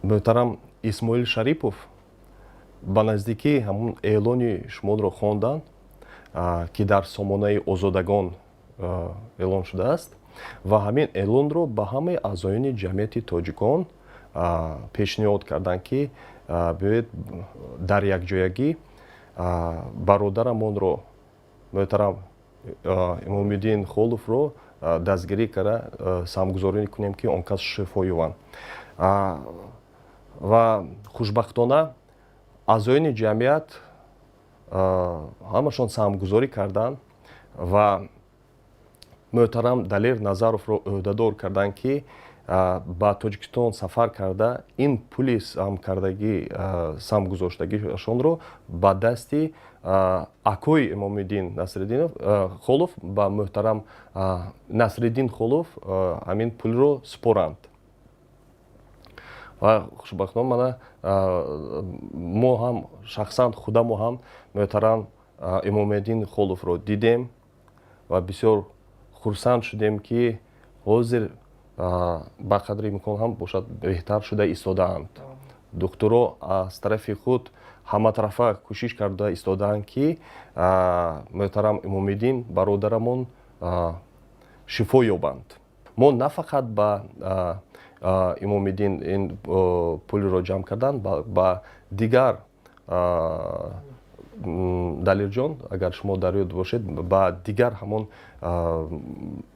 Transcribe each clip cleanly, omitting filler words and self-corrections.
Муҳтарам Исмоил Шарипов ба наздикӣ ҳамун эълони шуморо хонданд, ки дар сомонаи Озодагон эълон шудааст, ва ҳамин эълонро ба ҳамаи аъзоёни ҷамъияти тоҷикон пешниҳод карданд, ки биёед, дар якҷоягӣ бародарамонро, муҳтарам Имомиддин Холовро дастгирӣ карда, саҳмгузорӣ кунем, ки он кас шифо ёбанд. Ва хушбахтона аъзоёни ҷамъият ҳамашон саҳмгузорӣ карданд ва муҳтарам Далер Назаровро ӯҳдадор карданд, ки ба Тоҷикистон сафар карда, ин пули саҳмкардагӣ, саҳмгузоштагиашонро ба дасти акои Имомиддин Насриддинов Холов, ба муҳтарам Насриддин Холов ҳамин пулро супоранд. Ва хушбахтона мана мо ҳам шахсан худамо ҳам муҳтарам Имомиддин Холовро дидем ва бисёр хурсанд шудем, ки ҳозир ба қадри имкон ҳам бошад, беҳтар шуда истодаанд. Духтуро аз тарафи худ ҳаматарафа кӯшиш карда истодаанд, ки муҳтарам Имомиддин бародарамон шифо ёбанд. Мо на фақат ба Имомиддин ин пулро ҷамъ кардан, ба дигар, Далерҷон, агар шумо дар ёд бошед, ба дигар ҳамон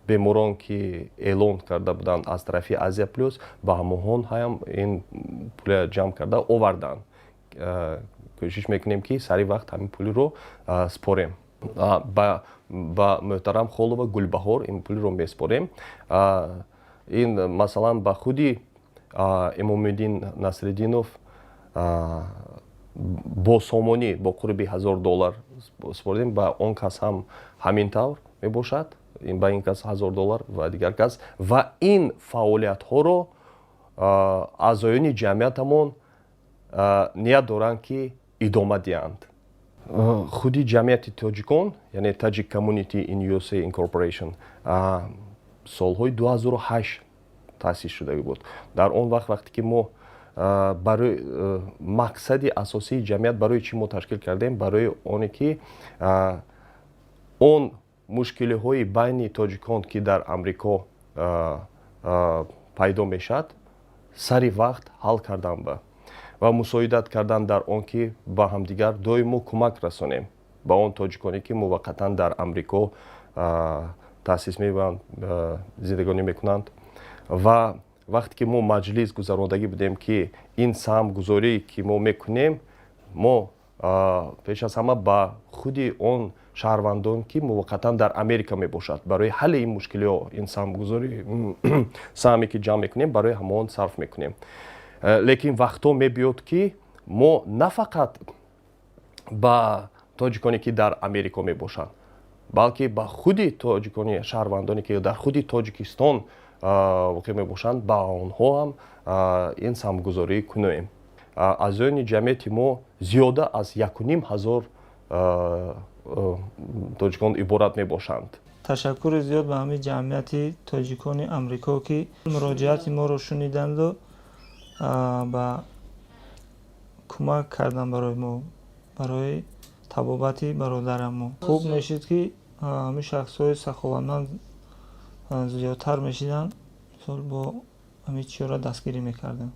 беморон, ки эълон карда буданд аз тарафи Азия Плюс, ба ҳамонҳо ҳам ин пуля ҷамъ карда оварданд. Кӯшиш мекунем, ки сари вақт ҳамин пулро супорем. Ба муҳтарам Холова Гулбаҳор ин пулро месупорем. Ин масалан ба худи Имомиддин Насриддинов бо сомонӣ, бо қурби 1000 доллар супордем. Ба он кас ҳам ҳамин тавр мебошад, ба ин кас 1000 доллар ва дигар кас. Ва ин фаъолиятҳоро аъзоёни ҷамъиятамон ният доранд, ки идома диҳанд. Худи ҷамъияти тоҷикон, яъне Tajik Community in USA Incorporation, солҳои 2008 таъсис шуда буд. Дар он вақт, вақте ки мо барои мақсади асосии ҷамъият, барои чӣ мо ташкил кардем? Барои оне ки он мушкилиҳои байни тоҷикон, ки дар Амрико пайдо мешавад, сари вақт ҳал кардан ва мусоидат кардан дар он ки ба ҳамдигар доимо кӯмак расонем, ба он тоҷиконе, ки муваққатан дар Амрико таъсис меёбанд, зиндагонӣ мекунанд. Ва вақте ки мо маҷлис гузарондагӣ будем, ки ин саҳмгузорӣ, ки мо мекунем, мо пеш аз ҳама ба худи он шаҳрвандон, ки муваққатан дар Америка мебошад, барои ҳалли ин мушкилиҳо ин саҳмгузорӣ, саҳме ки ҷамъ мекунем, барои ҳамон сарф мекунем. Лекин вақтҳо мебиёд, ки мо на фақат ба тоҷиконе, ки дар Америко мебошанд, балки ба худи тоҷикони, шаҳрвандоне, ки дар худи Тоҷикистон воқеъ мебошанд, ба онҳо ҳам ин саҳмгузорӣ кунем. Аъзоёни ҷамъияти мо зиёда аз 1500 тоҷикон иборат мебошанд. Ташаккури зиёд ба ҳамин ҷамъияти тоҷикони Амрико, ки муроҷиати моро шуниданду ба кӯмак кардан барои мо, барои табобати бародарам. Мо хуб мешид, ки ҳамин шахсҳои саховатманд зиёдтар мешиданд, мисол, бо ҳамин чиёра дастгирӣ мекарданд,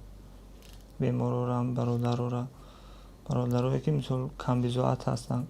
беморора, бародарора, бародарое, ки мисол камбизоат ҳастанд.